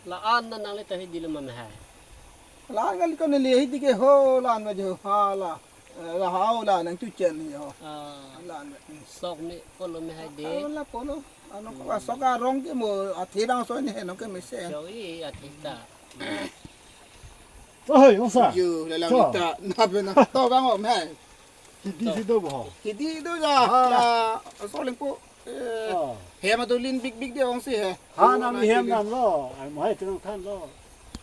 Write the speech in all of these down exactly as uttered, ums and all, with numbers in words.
La-an na nangle ta hidi lo ma mehai. La-an kali ko neli hidi ke ho la-an ma jo ha la. Eh, la ha la nangtuchen ni ho. Ah, La-an ma. Sok me polo mehai de. Ah, la polo. Ano ko sok arong ke mo athe bang so ni he no ke mesen. Joi athe ta. Oi, osa. Yo, la lang Cho. Ita na bena to bang om hai. Hidi si do bo. Hidi do ya. Ah. La so lengpo. Eh, Oh. Hem adolin big big de ong si he. Ha, nang ni hem nam lo. Ai mo hai tenang than lo.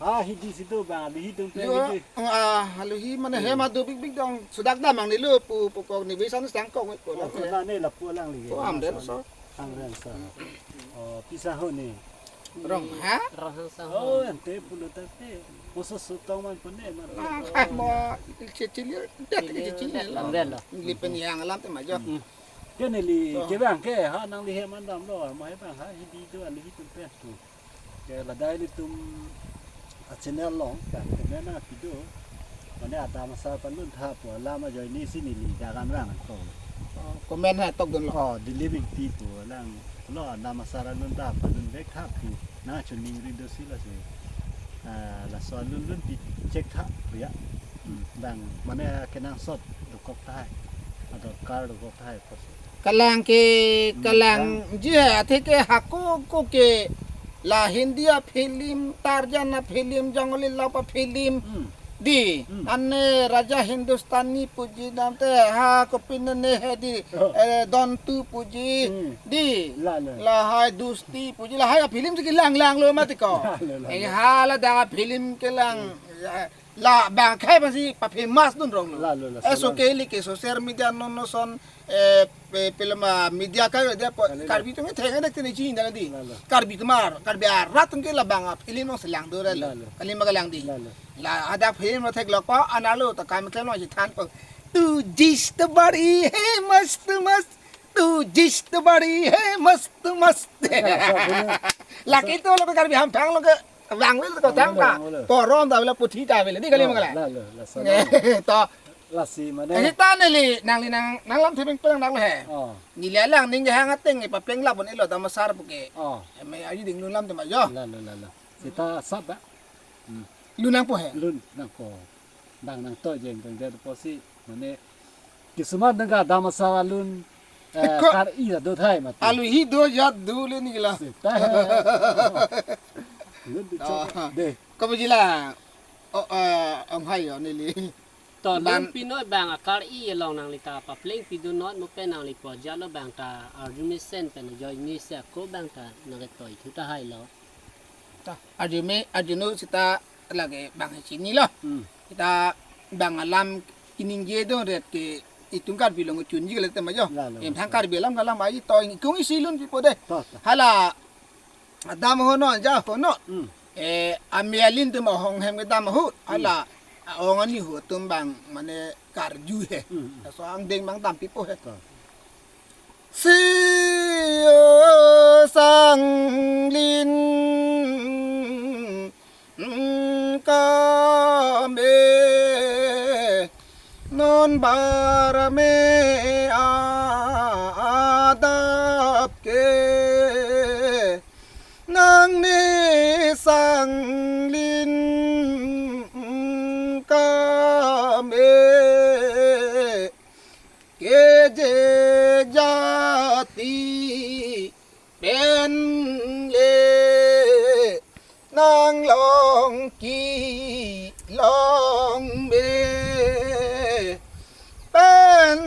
Ha, hidi si do bang, hidi tum pe Yo, hidi. Ah, halo hi mane hem ado big big dong sudak damang ni lo pu pu kok ni bisan sang kok ko la. Oh, kena ne lapu lang li. Oh, am den so. Ang ren sa. Oh, pisa ho ni. Rong ha? Rong hang sa Oh, ho. Ante pulo ta te. Oso sutong man pone man. Ah, mo cecil, dia cecil la. Ang ren lo. Lipen yang alam te majo. Mm. Ke neli So. Ke bang ke ha nangli hem an dam lo, mo hai bang ha hidi do an hidi tum pe tu. Ke la dai li tum a channel long ka ke mena pido. Mane adam asar panun tha pu alam ajoine si neli dagan rang ko. Oh, comment ha tok dun lo. Oh, delivery pi pu lang lo adam asar anun tha panun bek tha pu na chuning ri do si la si. Ah, laso alun lun pi check tha pu ya. Hmm, bang mane kenangsot dokok tahai. Adorkar dokok tahai. Kalang ke, Hmm, kalang bang. Ji hai athe ke hako ko ke la Hindi a-film, Tarzan a-film, Jungle Love a-film. Hmm. Di, Hmm. Ane Raja Hindustani puji dam te ha kopine ne he di, Oh. Eh, Dontu puji Hmm. Di. La, la. Lahai Dosti puji lahai a-film si kelang lang lo mati ko. La, la, la, Eh, la. Hala da film kelang. Hmm. Ya, la bang khai pasi pa-famous dun rong lo. La, la, la, Eh, so la. Ke li ke social media non no son, eh, pe-, film, ah, media kai dia po, Kali la. Karbi tum theng ada tene chin dala di. La, la. Karbi kemar, Karbi arat tum ke la bang a-film ong selang do la. La, la. Kali ma kalang di. La, la. La ada film lo thek lok po, ana lo ta kam klem lo si than po. Tu jis tu bari he mast mast. Tu jis tu bari he mast mast. Lake to lo ke Karbi Hamphang lo ke bang wel ko tang ka. Bang wel, bang wel. Porom ta wel puthi ta wel. Di kali ma kalang. La, la, la, la, la. To. Lasi mane. Eh, ta neli nangli nang, nanglam thepeng pelang nang he. Oh. Neli alang ning hang ateng ni papeng labon ilo dam asar pu ke. Oh. Eme aji ding lun lam tema jo. La, la, la, la. Sita sap ba. Hmm. Lun nangpo he. Lun nangpo. Dang nangto jeng dang dia po si mane kismat nang ka dam asar alun, eh, Ko- kar-i la do thai mati. Alu hi do jat do le ni la. Sita he. Lun di Oh. Chok. De. Ko bujila. Oh, eh, om hai yo neli. To Dan- lun pinoi bang akar-i along nangli ta papleng pidun not mo pen nangli po jalo bang ta arju mesen pen joy ni se ko bang ta nang ke toi thu tahai lo. Ta arju me arju no sita lake bang chini lo. Hmm. Kita bang alam kiningje do ret ke itum Karbi long chunji le tema jo. La, la, Em la. Thang Karbi alam kalam ai to kung isi lun pipo de. To, to. Hala adam ho no ja ho no. Hmm. Eh, ame alin tum ahong hem kedam ahut. Hmm. Hala ong ani hu tum bang mane karju he. Hmm, hmm. So angdeng bang dam pipo he. To. Si o sang lin kame non bar me adap ke nang ne sang lin kame keje jati pen le nang long kelong me pen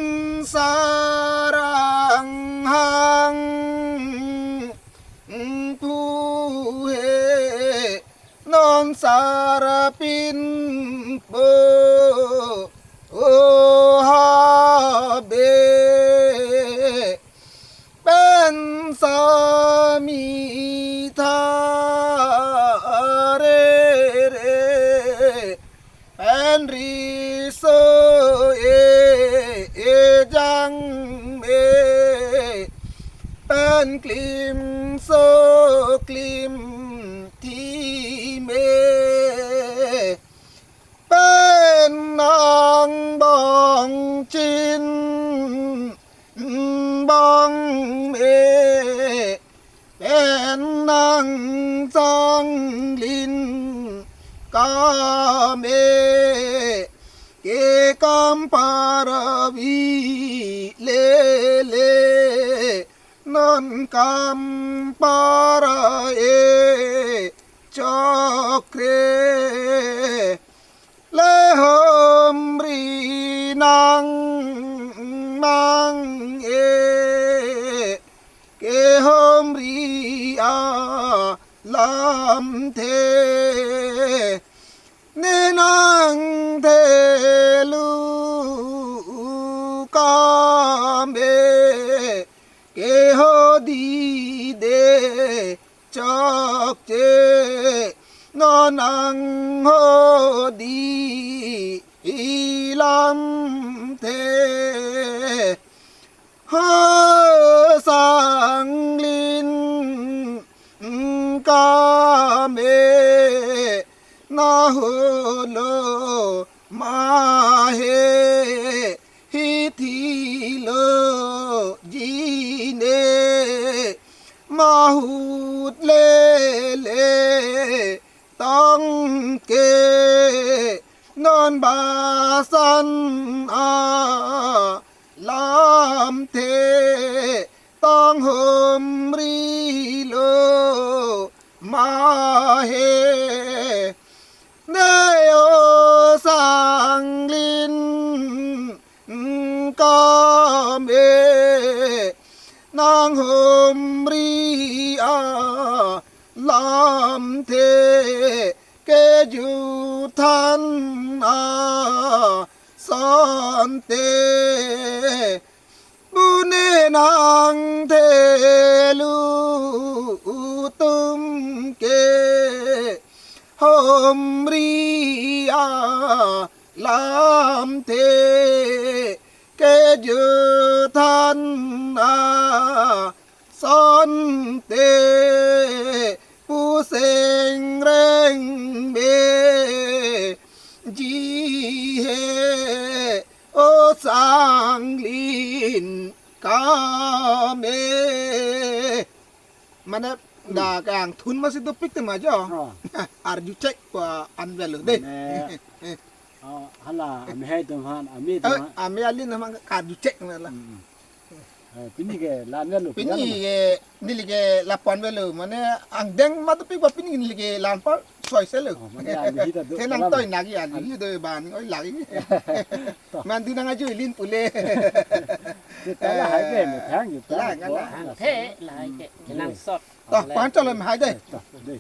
sarang hang pu he non sarapin po o habe pen sami tha re re pen riso e e jang me pen klimso klim thi me pen nang bong chin bong me pen nang sang li kame, ke kam paravi lele, non kam para-e chokre. Le humri nang mang-e, ke humri alamthe, ne nang thelu kame, ke hodi de chokche, non nang hodi ilamthe. Ho sanglin kame, na holo mahe, hithilo jine, mahut lele tangke, non basan alamthe, tang humri lo mahe. Ne o sanglin kame, nang humri alamthe, kejuthan asonte, bune nang thelu utum ke, humri alamthe, kejuthan asonte, pusengreng meji he, o sanglin kame. Mane, da kangthun masi dopik tema jo. Oh. Arju chek ko-an avelo de. Mane, oh, hala, amehai atum aphan, ami atum aphan. Ami alin aphan arju chek na la. Hmm. Eh, pini ke la-an avelo, pini ke neli ke la-an avelo, mane angdeng ma dopik ba, pini neli ke la-an apar soi se lo. Oh, mane, ami hita do, thenang dalam toi nagi, ami hita do ban oi lagi. Toh. Mandi nang aju ilin pule. Kita lahai ke, methang kita. La, ngala. Thang the lahai ke, kenangsot. Toh, pangchalo amehai de. Toh, de.